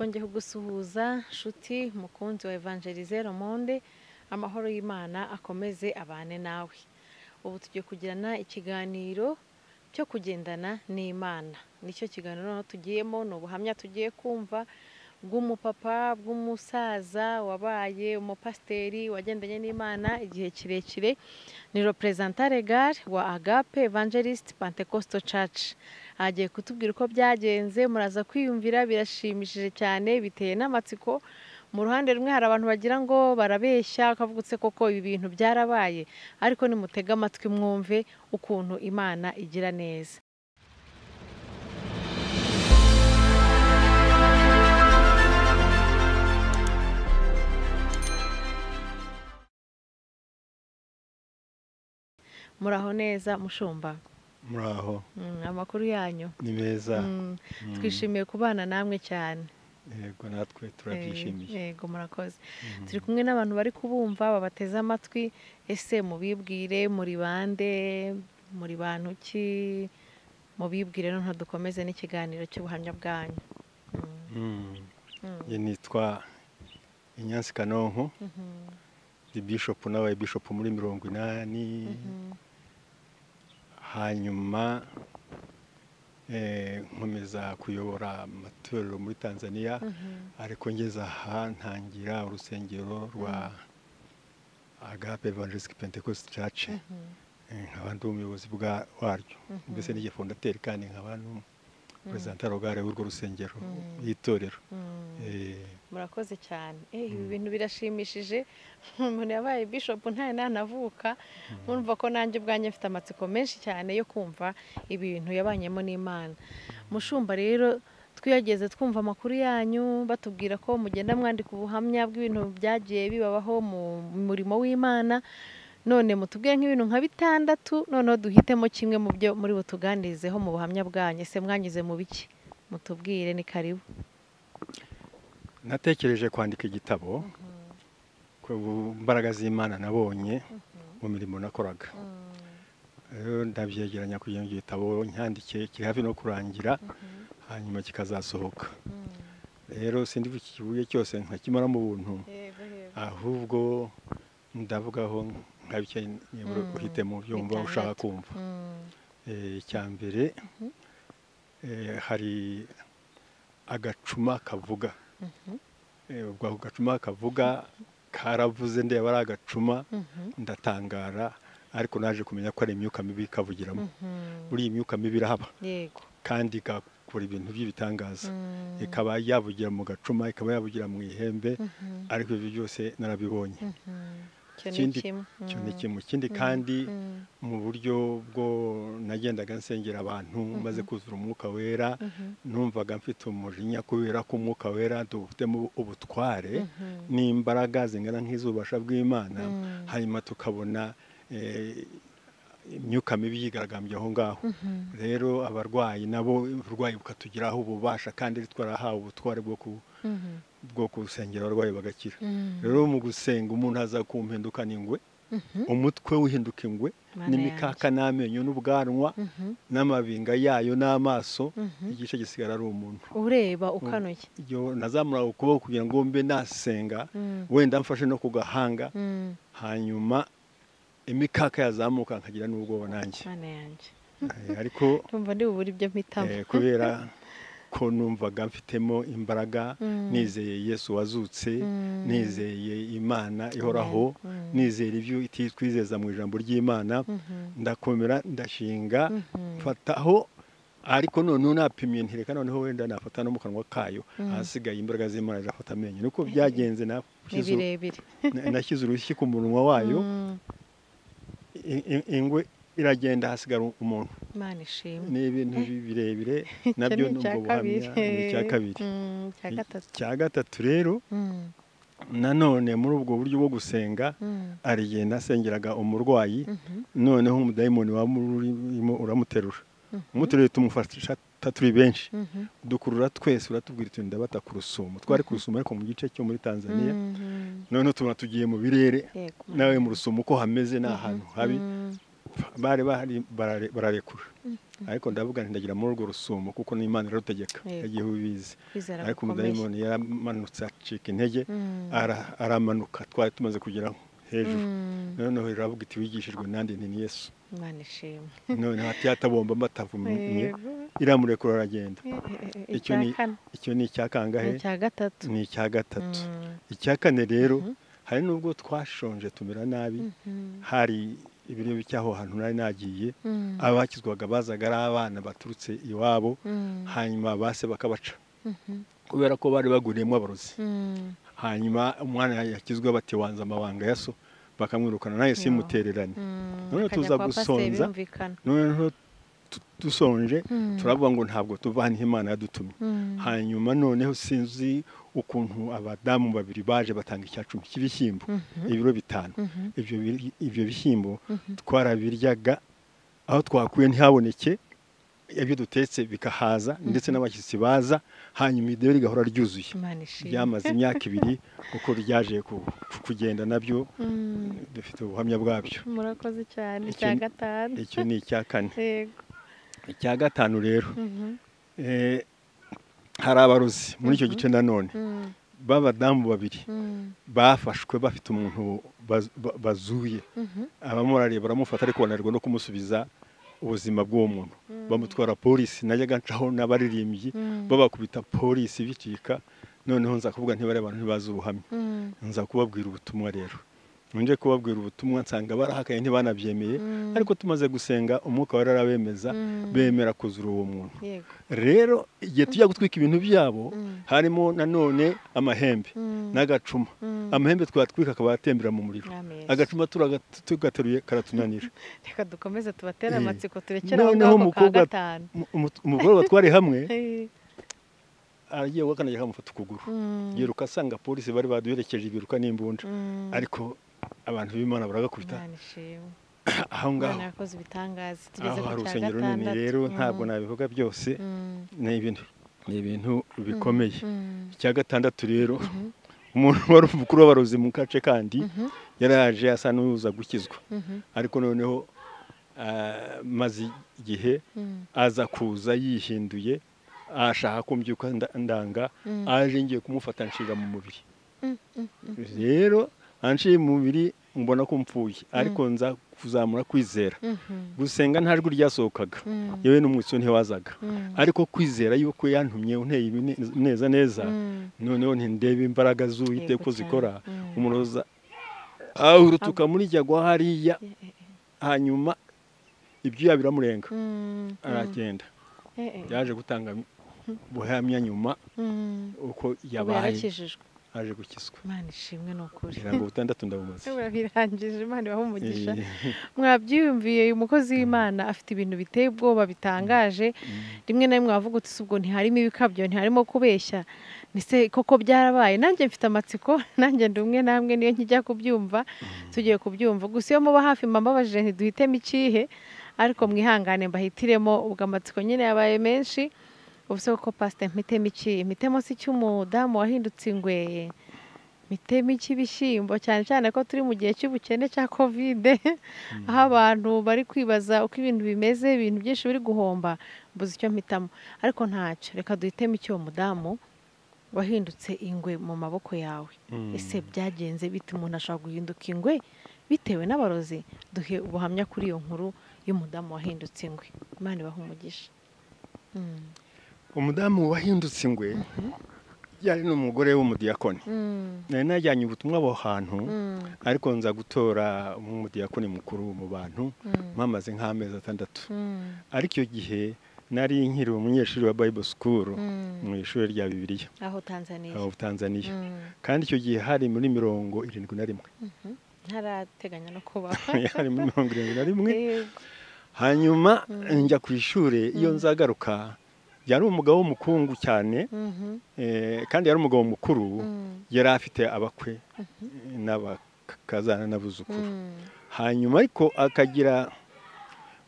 Twongeye kugusuhuza nshuti mukunzi wa Evangelize Le Monde, amahoro y'Imana akomeze abane nawe. Ubu tugiye kugirana ikiganiro cyo kugendana n'Imana. Nicyo kiganiro noneho tugiyemo, ni ubuhamya tugiye kumva bw'umupapa, bw'umusaza wabaye umupasiteri wagendanye n'Imana igihe kirekire. Ni Représentant Légal wa Agape Evangelist Pentecostal Church. Agiye kutubwira uko byagenze, muraza kwiyumvira, birashimishije cyane, biteye n'amatsiko. Mu ruhande rumwe hari abantu bagira ngo barabeshya, bakavugutse koko ibi bintu byarabaye, ariko nimutega amatwi mwumve ukuntu Imana igira neza. Muraho neza mushumba? Muraho. Amakuru yanyu ni meza. Twishimiye kubana namwe cyane. Yego, natwe turabyishimiye. Yego, murakoze. Turi kumwe n'abantu bari kubumva babateze amatwi. Ese mubibwire, muri bande, muri bantu ki? Mubibwire noneho dukomeze n'ikiganiro cy'ubuhamya bwanyu. Nitwa Inyansi Kanonko, ndi bishop, nabaye bishop muri 80. Hanyuma nkomeza kuyobora amatorero muri Tanzania, ariko ngeze aha ntangira urusengero rwa Agape Evangelist Pentecost Church, nkaba ndi umuyobozi waryo, mbese ni fondateur kandi nkaba n'umupresident rogare w'urwo rusengero y'itorero. Murakoze cyane. Ibi bintu birashimishije. Umuntu yabaye bishop ntaye nanavuka, murumva ko nanjye ubwanjye mfite amatsiko menshi cyane yo kumva ibintu yabanyemo n'Imana. Mushumba rero, twiyageze twumva amakuru yanyu, batubwira ko mugenda mwandika ubuhamya bw'ibintu byagiye bibabaho mu murimo w'Imana. None mutubwire nk'ibintu nka bitandatu, noneho duhitemo kimwe mu byo muri butuganirizeho mu buhamya bwanyu. Ese mwanyuze mu biki? Mutubwire, ni karibu. Natekereje kwandika igitabo ku mbaraga z'Imana nabonye mu mirimo nakoraga. Rero ndabyegeranya kugira ngo igitabo nyandike kiri hafi no kurangira, hanyuma kikazasohoka. Rero sindi bukivuge cyose nkakimara mu buntu, ahubwo ndavugaho nka bike nibura uhitemo byo wumva ushaka kumva. Icya mbere, hari agacuma kavuga. Ubwo ako gacuma kavuga karavuze, ndeba ari agacuma ndatangara, ariko naje kumenya ko ari imyuka mibi kavugiramo. Buriya imyuka mibi irahaba kandi igakora ibintu by'ibitangaza, ikaba yavugira mu gacuma, ikaba yavugira mu ihembe, ariko ibyo byose narabibonye. Icyo ni kimwe. Ikindi kandi, mu buryo bwo nagendaga nsengera abantu maze kuzura umwuka wera, numvaga mfite umujinya kubera ko umwuka wera dufitemo ubutware n'imbaraga zingana nk'iz'ububasha bw'Imana, hanyuma tukabona imyuka mibi yigaragambye aho ngaho. Rero abarwayi nabo uburwayi bukatugiraho ububasha, kandi twarahawe ubutware bwo gusengera abarwayi bagakira. Rero mu gusenga umuntu aza kumpindukana ingwe, umutwe wihinduka ingwe, n'imikaka n'amenyo n'ubwanwa n'amabinga yayo n'amaso, igice gisigara ari umuntu. Ureba ukanuye. Iyo nazamura ukuboko kugira ngo mbe nasenga, wenda mfashe no ku gahanga, hanyuma imikaka yazamuka nkagira n'ubwoba nanjye. Ariko ndumva ndi bubure ibyo mpitamo. Kubera ko numvaga mfitemo imbaraga, nizeye Yesu wazutse, nizeye Imana ihoraho, nizeye ibyo itwizeza mu ijambo ry'Imana, ndakomera ndashinga mfataho. Ariko noneho napimye ntireka noneho wenda nafata no mu kanwa kayo, ahasigaye imbaraga z'Imana zafata amenyo. Nuko byagenze, nashyize urushyi ku munwa wayo, ingwe iragenda, hasigara umuntu. Imana ishimwe. Ni ibintu birebire nabyo nubwo buhamya. Ni icya kabiri. Icya gatatu rero, nanone muri ubwo buryo bwo gusenga, arigenda asengeraga umurwayi, noneho umudayimoni wamurimo uramuterura, umuteruye tumufasha turi benshi, dukurura twese, uratubwira uti ndabata ku rusumo. Twari ku rusumo ariko mu gice cyo muri Tanzania. Noneho tubona tugiye mu birere, nawe mu rusumo uko hameze ni ahantu habi, bari bahari bararekura. Ariko ndavuga nti ndagira muri urwo rusumo kuko n'Imana irarutegeka, yagiye ubizi. Ariko umudayimoni yaramanutse acika intege, aramanuka, twari tumaze kugera hejuru. Noneho iravuga iti wigishijwe nande? Nti ni Yesu. Imana ishimwe. Noneho ati yatabomba mbatavumye, iramurekura aragenda. Icyo ni icya kangahe? Ni icya gatatu. Icya kane rero, hari nubwo twashonje tumera nabi, hari ibiryo by'aho hantu nari nagiye, abakizwaga bazaga ari abana baturutse iwabo, hanyuma base bakabaca kubera ko bari baguriyemo abarozi. Hanyuma umwana yakizwa bati wanza amabanga ya so, bakamwirukana, naye simutererane. None tuza gusonza, none dusonje turavuga ngo ntabwo tuva hano, Imana yadutumye. Hanyuma noneho sinzi ukuntu abadamu babiri baje batanga 10 cy'ibishyimbo, ibiro 5. Ibyo bishyimbo twarabiryaga, aho twakuye ntihaboneke, ibyo dutetse bikahaza, ndetse n'abashyitsi baza, hanyuma idebe rigahora ryuzuye. Ryamaze imyaka 2 uko ryaje kugenda, nabyo dufite ubuhamya bwabyo. Murakoze cyane. Icya gatanu. Icyo ni icya kane. Icya gatanu rero, hari abarozi muri icyo gice nanone b'abadamu babiri bafashwe bafite umuntu bazuye, abamurariye baramufata, ariko bananirwa no kumusubiza ubuzima bw'uwo muntu. Bamutwara polisi, najyaga ncaho n'abaririmbyi babakubita polisi bicika. Noneho nza kuvuga ntibari abantu ntibazi ubuhamya, nza kubabwira ubutumwa rero. Nje kubabwira ubutumwa nsanga barahakaye ntibanabyemeye, ariko tumaze gusenga umwuka wari arabemeza, bemera kuzura uwo muntu. Rero igihe tujya gutwika ibintu byabo, harimo nanone amahembe n'agacuma. Amahembe twatwika akaba atembera mu muriro, agacuma tugateruye karatunanira. Reka dukomeze tubatere amatsiko, turekere aho ngaho ka gatanu. Umugoroba twari hamwe, aragiye wakanajya kamufata ukuguru, yiruka asanga polisi bari baduherekeje, biruka n'imbunda, ariko abantu b'Imana baragakubita. Aho ngaho aho hari urusengero runini rero, ntabwo nabivuga byose, ni ibintu bikomeye. Icya gatandatu rero, umuntu wari umukuru w'abarozi mu gace kandi yaraje asa n'uza gukizwa, ariko noneho maze igihe aza kuza yihinduye, ashaka kumbyuka ndanga, aje ngiye kumufata nshira mu mubiri. Rero anshiye mu mubiri mbona ko mpfuye, ariko nza kuzamura kwizera. Gusenga nta jwi ryasohokaga, yewe n'umwitso ntiwazaga, ariko kwizera yuko yantumye unteye neza neza. Noneho ntindebe imbaraga z'Uwiteka ko zikora, umuroza ahurutuka muri jyagwa hariya, hanyuma ibyo biramurenga aragenda. Yaje gutanga buhamya nyuma uko yabaye aje gukizwa. Imana ishimwe n'ukuri. Ngira butandatu ndabumaze. Urabirangije, Imana ibahe umugisha. Mwabyiyumviye, uyu mukozi w'Imana afite ibintu biteye ubwoba bitangaje. Rimwe na rimwe wavuga uti ubwo ntiharimo ibikabyo, ntiharimo kubeshya, nise koko byarabaye. Nanjye mfite amatsiko, nanjye ndi umwe namwe, niyo nkijya kubyumva, tugiye kubyumva. Gusa iyo muba hafi mbabajije ntiduhitemo ikihe, ariko mwihangane mbahitiremo, ubwo amatsiko nyine yabaye menshi. Ubuse koko pastor mpitemo iki? Mpitemo si cy'umudamu wahindutse ingwe, mpitemo iki bishyimbo, cyane cyane ko turi mu gihe cy'ubukene cya Covid, aho abantu bari kwibaza uko ibintu bimeze, ibintu byinshi biri guhomba, mbuze icyo mpitamo. Ariko ntacyo, reka duhitemo icyo mudamu wahindutse ingwe mu maboko yawe. Ese byagenze bite? Umuntu ashobora guhinduka ingwe bitewe n'abarozi? Duhe ubuhamya kuri iyo nkuru y'umudamu wahindutse ingwe. Imana ibahe umugisha. Umudamu wahindutse ingwe yari n'umugore w'umudiyakoni. Nari najyanye ubutumwa aho hantu, ariko nza gutora umudiyakoni mukuru mu bantu, mpamaze nk'amezi 6. Ariko icyo gihe nari nkiri umunyeshuri wa Bible School mu ishuri rya Bibiliya aho Tanzania. Aho Tanzania. Kandi icyo gihe hari muri 71. Ntarateganya no kuba. Hari muri 71. Hanyuma njya ku ishuri, iyo nzagaruka yari umugabo w'umukungu cyane, kandi yari umugabo mukuru, yari afite abakwe n'abakazana n'abuzukuru. Hanyuma ariko akagira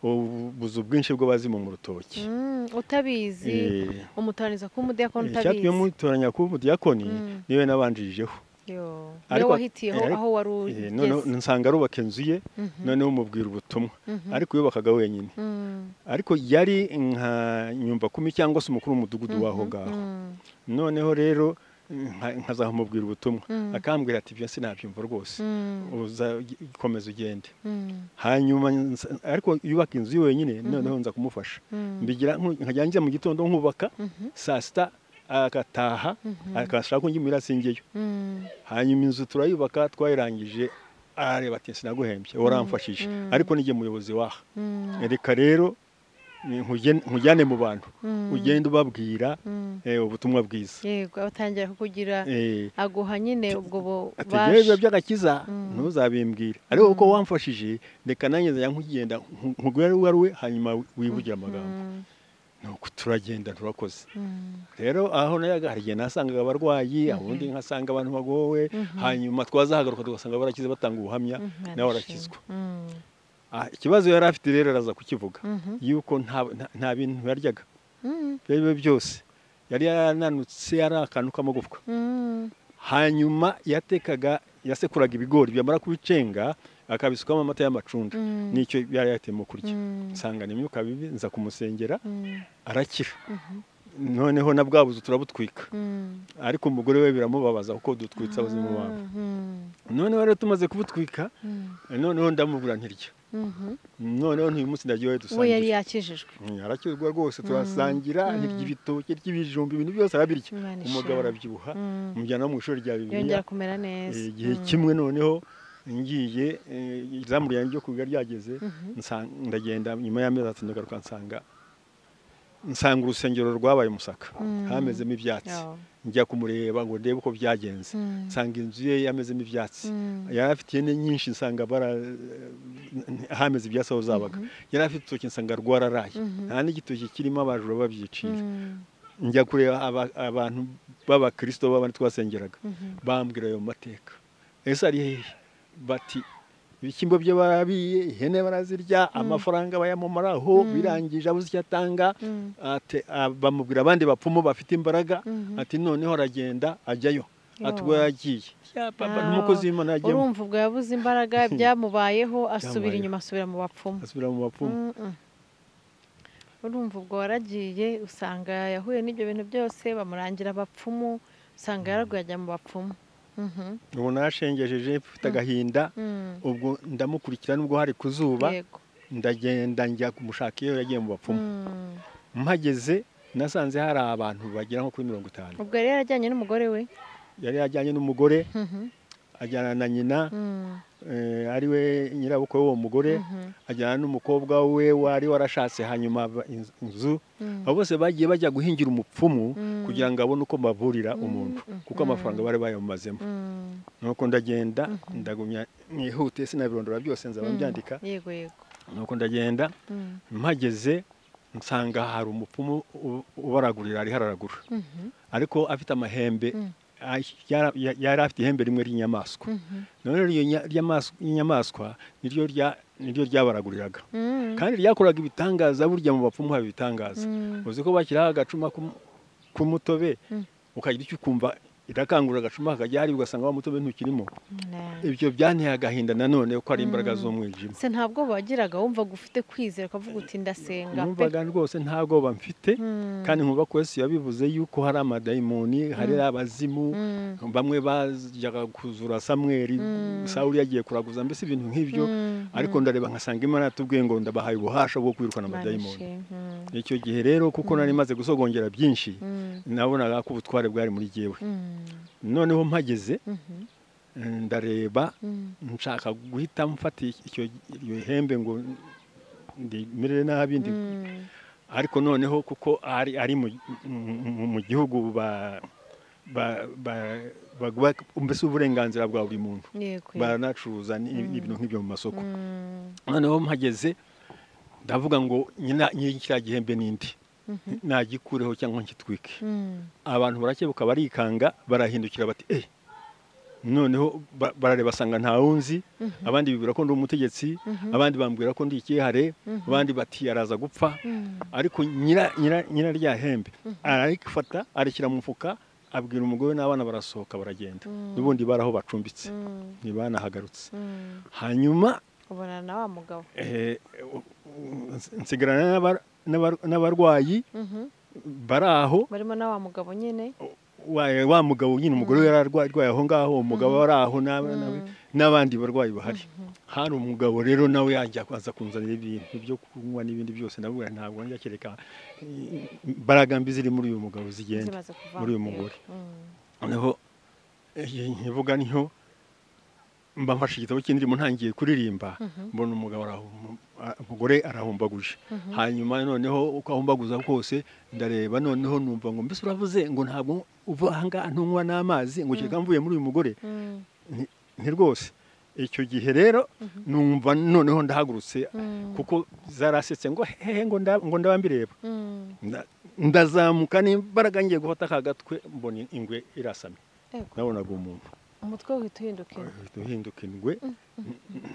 ubuzu bwinshi bw'abazimu mu rutoki. Utabizi, umutoraniza kuba umudiyakoni utabizi. Icyatumye mutoranya kuba umudiyakoni niwe nabanjirijeho. Ariko wahitiyeho aho wari ugeze. Noneho nsanga arubaka inzu ye, noneho mubwira ubutumwa, ariko yubakaga wenyine. Ariko yari nka nyumba kumi cyangwa se umukuru w'umudugudu w'aho ngaho. Noneho rero nkazamubwira ubutumwa, akambwira ati ibyo sinabyumva rwose, uzakomeza ugende. Hanyuma ariko yubaka inzu ye wenyine, noneho nza kumufasha, mbigira nkajya njya mu gitondo nkubaka, saa sita agataha akashaka ko njya singeyo. Hanyuma inzu turayubaka, twayirangije, arareba ati sinaguhembye waramfashije, ariko nijye muyobozi waha, reka rero nkujyane mu bantu ugende ubabwira ubutumwa bwiza. Yego, abatangira kukugira aguha nyine ubwo bubasha by'agakiza ntuzabimbwire, ariko uko wamfashije reka nanjye nzajya nkugenda nkugwere uwaruwe, hanyuma wivugira amagambo. Nuko turagenda turakoze. Rero aho nayaga hari igihe nasangaga abarwayi, ubundi nkasanga abantu bagowe, hanyuma twazahagaruka tugasanga barakize batanga ubuhamya, nawe arakizwa. Ikibazo yari afite rero araza kukivuga yuko nta bintu yaryaga, ibyo byose yari yarananutse, yari akantu k'amagufwa. Hanyuma yatekaga, yasekuraga ibigori, byamara kubicenga akabisukamo amata y'amacunda, nicyo yari yatemo kurya. Nsanga ni imyuka mibi, nza kumusengera arakira. Noneho na bwa buzu turabutwika, ariko umugore we biramubabaza kuko dutwitsa ubuzima bwabo. Noneho rero tumaze kubutwika, noneho ndamubura ntirya. Noneho ntuyu munsi ndagiye dusangira. We yari yakijijwe, yarakizwa rwose, turasangira, ntirya ibitoki, ry'ibijumba, ibintu byose arabirya. Umugabo arabyibuha, mujyana mu ishuri rya Bibiliya, yongera kumera neza. Igihe kimwe noneho ngiye izamu ryanjye ryo kwiga ryageze, ndagenda nyuma y'amezi atatu ndagaruka, nsanga urusengero rwabaye umusaka, hamezemo ibyatsi. Njya kumureba ngo ndebe uko byagenze, nsanga inzu ye yamezemo ibyatsi. Yari afite ihene nyinshi, nsanga hameze ibyatsi aho zabaga. Yari afite urutoki, nsanga rwararaye, nta n'igitoki kirimo, abajura babyicira. Njya kureba abantu b'abakristo b'abandi twasengeraga, bambwira ayo mateka. Ese ari hehe? Bati ibishyimbo bye barabiye, ihene barazirya, amafaranga bayamumaraho, birangije abuze icyo atanga. Bamubwira abandi bapfumu bafite imbaraga, ati noneho aragenda ajyayo, ati ubwo yagiye n'umukozi w'Imana yagiyemo. Urumva ubwo yabuze imbaraga, byamubayeho, asubira inyuma, asubira mu bapfumu, asubira mu bapfumu. Urumva ubwo waragiye usanga yahuye n'ibyo bintu byose, bamurangira abapfumu, usanga yaraguye ajya mu bapfumu. Ubu nashengejeje mfite agahinda, ubwo ndamukurikira nubwo hari ku zuba, ndagenda njya kumushaka iyo yagiye mu bapfumu. Mpageze nasanze hari abantu bagera nko kuri 50. Ubwo yari yarajyanye n'umugore we? Yari yajyanye n'umugore, ajyana na nyina, ari we nyirabukwe w'uwo mugore, ajyana n'umukobwa we wari warashatse hanyuma inzu. Abo bose bagiye bajya guhingira umupfumu kugira ngo abone uko bavurira umuntu, kuko amafaranga bari bayamazemo. Nuko ndagenda ndagumya nihute, sinabirondora byose nzaba mbyandika. Yego yego. Nuko ndagenda mpageze nsanga hari umupfumu ubaragurira, ari hararagura, ariko afite amahembe. Yari afite ihembe rimwe ry'inyamaswa. None iryo ry'inyamaswa niryo ryabaraguriraga, kandi ryakoraga ibitangaza. Burya mu bapfumu haba ibitangaza. Uzi ko bashyiraho agacuma k'umutobe, ukagira icyo ukumva irakangurura agacuma kakajya hari, ugasanga wa mutobe ntukirimo. Ibyo byanteye agahinda nanone ko ari imbaraga z'umwijima. Se ntabwo wagiraga wumvaga ufite kwizera ukavuga uti ndasenga pe? Numvaga rwose nta bwoba mfite, kandi nkumva ko Yesu yabivuze yuko hari amadayimoni, hari abazimu, bamwe bajyaga kuzura Samweli, Sawuli yagiye kuraguza, mbese ibintu nk'ibyo. Ariko ndareba nkasanga Imana yatubwiye ngo ndabahaye ubuhasha bwo kwirukana amadayimoni. Icyo gihe rero kuko nari maze gusogongera byinshi, nabonaga ko ubutware bwari muri jyewe. Noneho mpageze ndareba, nshaka guhita mfata icyo hembe ngo ndimerere nabi, ariko noneho kuko ari mu gihugu mbese uburenganzira bwa buri muntu, baranacuruza n'ibintu nk'ibyo mu masoko. Noneho mpageze ndavuga ngo nyiri kiriya gihembe n'indi nagikureho cyangwa nkitwike. Abantu barakebuka barikanga, barahindukira bati eh. Noneho barareba basanga nta wunzi, abandi bibwira ko ndi umutegetsi, abandi bambwira ko ndi ikihare, abandi bati araza gupfa. Ariko nyira rya hembe ararifata arishyira mu mufuka, Abwira umugore n'abana barasohoka baragenda, n'ubundi baraho bacumbitse ntibanahagarutse. Hanyuma ubonana na wa mugabo, nsigarana n'abarwayi bari aho barimo na wa mugabo nyine, wa mugabo nyine umugore we yararwaye aho ngaho, umugabo ari aho n'abandi barwayi bahari. Hari umugabo rero nawe yajya aza kunzanira ibintu byo kunywa n'ibindi byose, ndavuga ntabwo njya kereka imbaraga mbi ziri muri uyu mugabo zigenda muri uyu mugore. Noneho nkivuga niho mba mfashe igitabo cy'indirimbo ntangiye kuririmba, mbona umugabo umugore arahumbaguje. Hanyuma noneho uko ahumbaguza kose ndareba, noneho numva ngo mbese uravuze ngo ntabwo uva aha ngaha ntunywa n'amazi, ngo kereka mvuye muri uyu mugore. Nti rwose icyo gihe rero numva noneho ndahagurutse, kuko zarasetse ngo hehe ngo ndaba mbireba. Ndazamuka n'imbaraga ngiye gufata aka gatwe, mbona ingwe irasamye, nabonaga umuntu umutwe uhita uhinduka ingwe,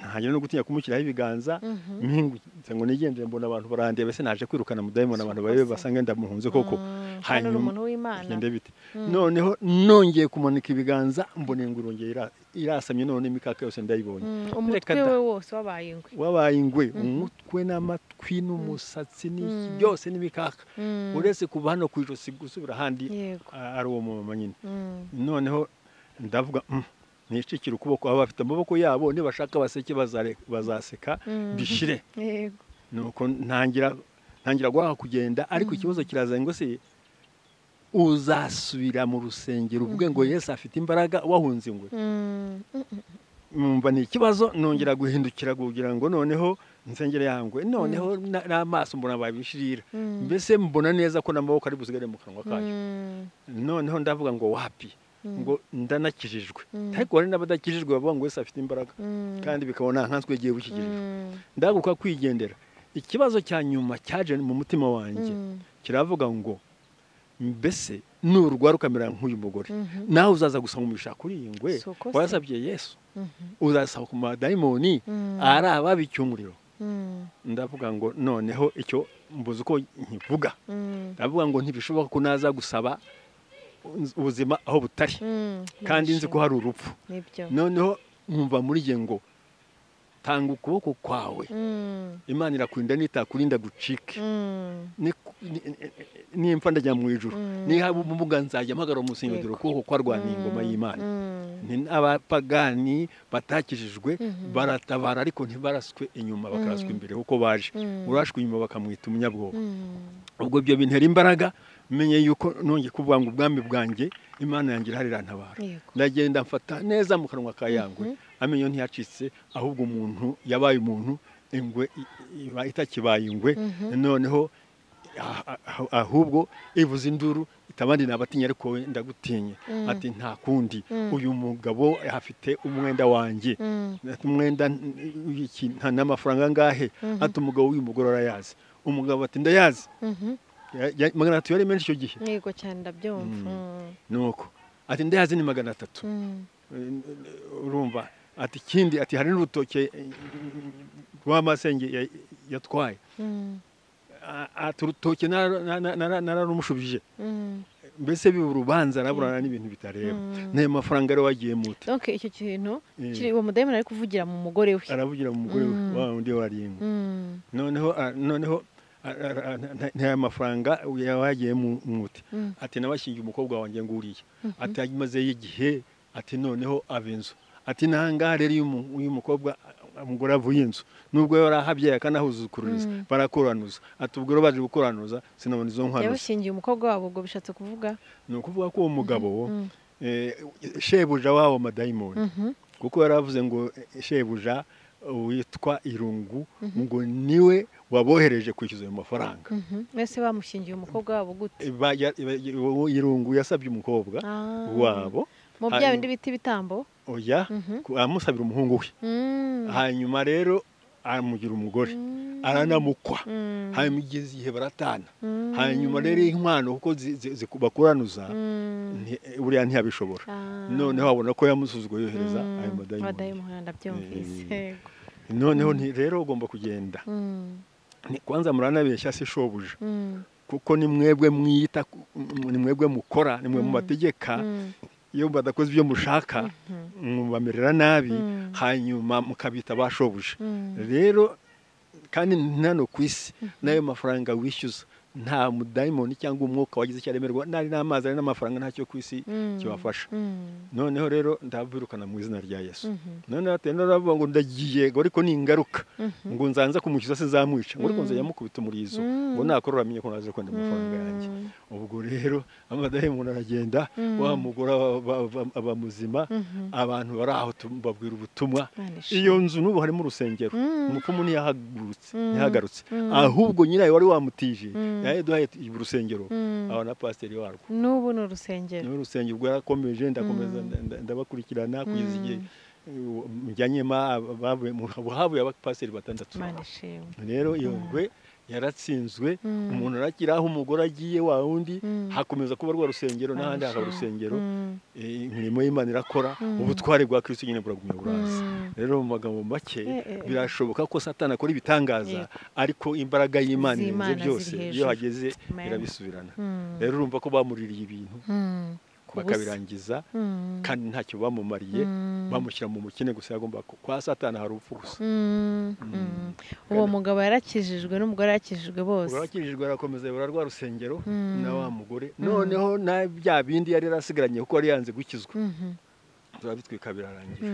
ntangira no gutinya kumushyiraho ibiganza, mpingutse ngo nigendere, mbona abantu barandeba, ese naje kwirukana mudayimoni abantu barebe basange ndamuhunze koko. Hanyuma ngende bite? Noneho nongeye kumanika ibiganza, mbona ingwe irongeye irasamye, none imikaka yose ndayibonye. Umutwe we wose wabaye ingwe, wabaye ingwe, umutwe n'amatwi n'umusatsi n'iki byose n'imikaka, uretse kuva hano ku ijosi gusubira ahandi ari uwo mama nyine. Noneho ndavuga nicikira ukuboko, aba bafite amaboko yabo nibashaka baseke bazaseka bishire. Nuko ntangira guhaha kugenda, ariko ikibazo kiraza ngo se uzasubira mu rusengero uvuge ngo Yesu afite imbaraga wahunze ingwe? Numva ni ikibazo, nongera guhindukira kugira ngo noneho nsengere yangwe, noneho n'amaso mbona babishirira, mbese mbona neza ko n'amaboko ari busigare mu kanwa kayo. Noneho ndavuga ngo wapi, ngo ndanakijijwe, ariko hari n'abadakijijwe bavuga ngo Yesu afite imbaraga, kandi bikabona nkanswe igiye bukigirijwe. Ndaguka kwigendera. Ikibazo cya nyuma cyaje mu mutima wanjye kiravuga ngo mbese nurwara ukamera nk'uyu mugore, nawe uzaza gusangumisha kuri iyi ngwe wasabye Yesu, uzasaba ku madayimoni ari ababicyumuriro. Ndavuga ngo noneho icyo mbuze uko nkivuga, ndavuga ngo ntibishoboka ko naza gusaba ubuzima aho butari, kandi nzi ko hari urupfu. Noneho nkumva muri jye ngo tanga ukuboko kwawe, Imana irakurinda nitakurinda gucike, nimfa ndajya mu ijuru, nihaba ubumuga nzajya mpagarara mu rusengero ukuboko kwarwaniye ingoma y'Imana. N'abapagani batakijijwe baratabara, ariko ntibaraswe inyuma, bakaraswa imbere kuko baje urashwe inyuma bakamwita umunyabwoba. Ubwo ibyo bintera imbaraga, menye yuko nongeye kuvuga ngo ubwami bwanjye Imana yanjye irahari irantabara. Ndagenda mfata neza mu kanwa ka yangwe, amenyo ntiyacitse, ahubwo umuntu yabaye umuntu, ingwe itakibaye ingwe. Noneho ahubwo ivuze induru itabandi nabatinya, ariko we ndagutinye. Ati nta kundi, uyu mugabo afite umwenda wanjye, umwenda n'amafaranga angahe? Ati umugabo w'uyu mugore arayazi. Umugabo ati ndayazi. 300 yari menshi icyo gihe. Yego cyane ndabyumva. Nuko ati ndayazi ni 300. Urumva ati kindi, ati hari n'urutoke rw'amasenge yatwaye. Ati urutoke nararumushubije. Mbese biba urubanza araburana n'ibintu bitareba. N'ayo mafaranga rero wagiye mute. Donc icyo kintu kiri uwo mudayimoni ari kuvugira mu mugore we. Aravugira mu mugore we wa undi wari ingwe. Noneho nta mafaranga yagiye mute. Ati nabashingiye umukobwa wanjye nguriye. Ati maze igihe, ati noneho abenzo. Ati nanga rero uyu mukobwa umugore avuye inzu, nubwo yarahabye akanahuzukururiza barakoranuza. Ati ubwo baje gukoranuza sinabona izo nkwano. Yabashingiye umukobwa wabo, ubwo bishatse kuvuga ni ukuvuga ko uwo mugabo shebuja wabo madayimoni, kuko yaravuze ngo shebuja witwa Irungu ngo niwe wabohereje kwishyuza ayo mafaranga. Mwese bamushingiye umukobwa wabo gute? Irungu yasabye umukobwa wabo mu bya bindi biti bitambo, oya, amusabira umuhungu we. Hanyuma rero amugira umugore, aranamukwa. Hanyuma igeze igihe baratana. Hanyuma rero inkwano kuko bakuranuza buriya ntiyabishobora. Noneho abona ko yamusuzuguye yohereza ayo madayimoni. Ndabyumvise. Noneho rero ugomba kugenda. Kwanza muranabeshya si shobuja. Kuko ni mwebwe mwiyita, ni mwebwe mukora, ni mwe mubategeka. Iyo badakoze ibyo mushaka mubamerera nabi, hanyuma mukabita bashobuja. Rero kandi nano ku isi n'ayo mafaranga wishyuza, nta mudayimoni cyangwa umwuka wagize icyo aremerwa, nari n'amazi ari n'amafaranga, ntacyo ku isi kibafasha. Noneho rero ndabirukana mu izina rya Yesu. Noneho atenda aravuga ngo ndagiye, ngo ariko ni ingaruka, ngo nzanza kumukiza sinzamwica, ngo ariko nzajya mukubita umurizo, ngo nakorora amenye ko naje kwenda amafaranga yanjye. Ubwo rero amadayimoni aragenda, wa mugore aba muzima, abantu bari aho babwira ubutumwa. Iyo nzu n'ubu harimo urusengero, umupfumu ntiyahagarutse, ahubwo nyirayo wari wamutije yaduhaye urusengero, aho na pasiteri warwo n'ubu ni urusengero. Ni urusengero. Ubwo yarakomeje, ndakomeza ndabakurikirana kugeza igihe njyanyemo havuye abapasiteri 6. Rero iyo ngwe yaratsinzwe, umuntu arakira aho umugore agiye wa wundi, hakomeza kuba rwa rusengero n'ahandi hakaba urusengero. Imirimo y'Imana irakora, ubutware bwa Kristo nyine buragumya buraza. Rero mu magambo make, birashoboka ko Satani akora ibitangaza, ariko imbaraga y'Imana irenze byose, iyo hageze irabisubirana. Rero urumva ko bamuririye ibintu bakabirangiza, kandi ntacyo bamumariye, bamushyira mu mukene gusa. Yagomba kwa Satani hari urupfu gusa. Uwo mugabo yarakijijwe n'umugore yarakijijwe bose. Yarakijijwe, arakomeza yobora rwa rusengero na wa mugore. Noneho na bya bindi yari yarasigaranye kuko yari yanze gukizwa, turabitwika birarangira.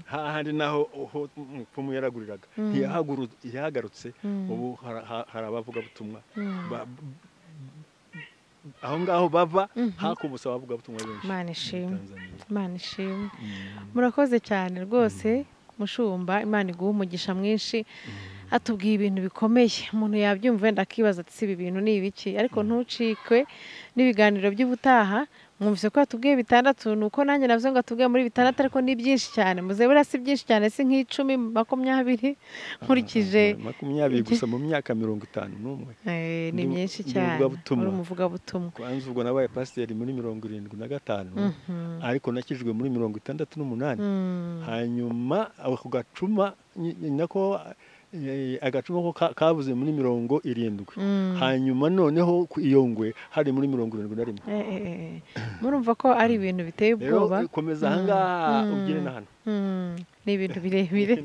Hahandi naho umupfumu yaraguriraga ntiyahagarutse. Ubu hari abavugabutumwa aho ngaho bava, hakubuse abavugabutumwa benshi. Imana ishimwe, Imana ishimwe. Murakoze cyane rwose mushumba, Imana iguhe umugisha mwinshi. Atubwiye ibintu bikomeye, umuntu yabyumva wenda akibaza ati si ibi bintu ni ibiki, ariko ntucikwe n'ibiganiro by'ubutaha. Mwumvise ko yatubwiye 6, nuko nanjye navuze ngo atubwiye muri 6, ariko ni byinshi cyane. Muze buriya si byinshi cyane, si nk'icumi 20 nkurikije 20 gusa mu myaka 51. Ni myinshi cyane. Uri umuvugabutumwa. Kwanza ubwo nabaye pasiteri muri 75, ariko nakijwe muri 68. Hanyuma ako gacuma nako agacuma ko kabuze muri 70. Hanyuma noneho iyo ngwe hari muri 71. Murumva ko ari ibintu biteye ubwoba. Rero komeza ahangaha ugire na hano. Ni ibintu birebire,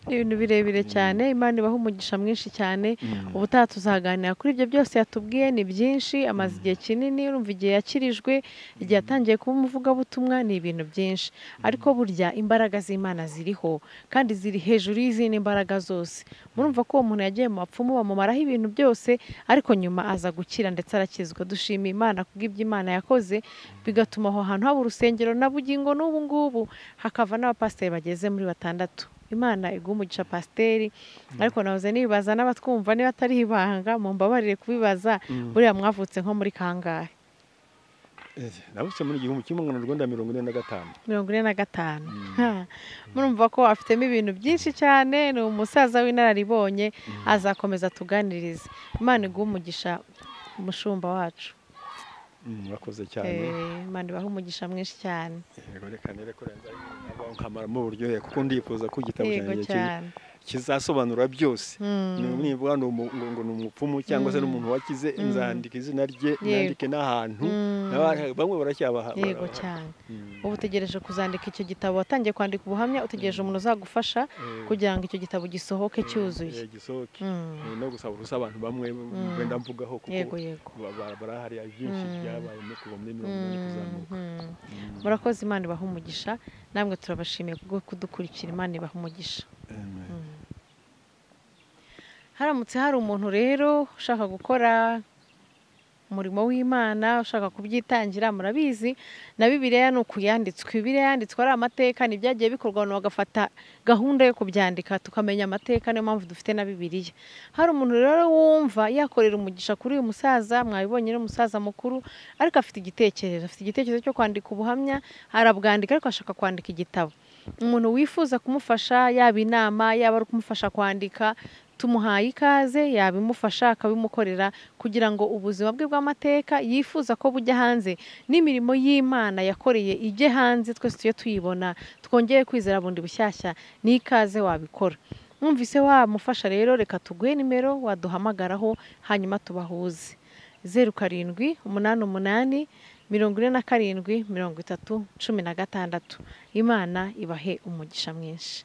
ni ibintu birebire cyane. Imana ibaha umugisha mwinshi cyane. Ubutaha tuzaganira kuri ibyo byose yatubwiye, ni byinshi, amaze igihe kinini, urumva igihe yakirijwe, igihe yatangiye kuba umuvugabutumwa, ni ibintu byinshi. Ariko burya imbaraga z'Imana ziriho, kandi ziri hejuru y'izindi mbaraga zose. Murumva ko uwo muntu yagiye mu bapfumu bamumaraho ibintu byose, ariko nyuma aza gukira ndetse arakizwa. Dushima Imana kubw'ibyo Imana yakoze, bigatuma aho hantu haba urusengero na bugingo n'ubu ngubu hakava n'abapasiteri bageze muri 6. Imana iguhe umugisha pasiteri. Ariko nahoze nibaza n'abatwumva niba atari ibanga, mumbabarire kubibaza, buriya mwavutse nko muri kangahe? Navutse muri 1945. 45. Murumva ko afitemo ibintu byinshi cyane, ni umusaza w'inararibonye, azakomeza tuganirize. Imana iguhe umugisha umushumba wacu. Murakoze cyane. Imana ibahe umugisha mwinshi cyane. Yego, reka nere ko nkamaramo uburyohe, kuko ndifuza ko igitabo cyanjye kizasobanura byose. Nivuga ngo ni umupfumu cyangwa se n'umuntu wakize, nzandika izina rye, nandike n'ahantu bamwe baracyabaha. Yego cyane. Ubu utegereje kuzandika icyo gitabo, watangiye kwandika ubuhamya, utegereje umuntu uzagufasha kugira ngo icyo gitabo gisohoke cyuzuye. Gisohoke. No gusaba urusa abantu bamwe wenda mvugaho, kuko barahari byinshi byabaye kuva muri 80 kuzamuka. Murakoze, Imana ibahe umugisha. Namwe turabashimiye kubwo kudukurikira, Imana ibahe umugisha. Haramutse hari umuntu rero ushaka gukora umurimo w'Imana, ushaka kubyitangira, murabizi na Bibiliya ni ukuyanditswe. Bibiliya yanditswe ari amateka, ni byagiye bikorwa abantu bagafata gahunda yo kubyandika, tukamenya amateka, niyo mpamvu dufite na Bibiliya. Hari umuntu rero wumva yakorera umugisha kuri uyu musaza, mwabibonye ni umusaza mukuru, ariko afite igitekerezo, afite igitekerezo cyo kwandika ubuhamya, arabwandika ariko ashaka kwandika igitabo. Umuntu wifuza kumufasha, yaba inama, yaba ari kumufasha kwandika, tumuhaye ikaze, yabimufasha akabimukorera, kugira ngo ubuzima bwe bw'amateka yifuza ko bujya hanze, n'imirimo y'Imana yakoreye ijye hanze, twese tujye tuyibona, twongere kwizera bundi bushyashya. Ni ikaze wabikora. Mwumvise wamufasha rero, reka tuguhe nimero waduhamagaraho, hanyuma tubahuze. 07 88 47 30 16. Imana ibahe umugisha mwinshi.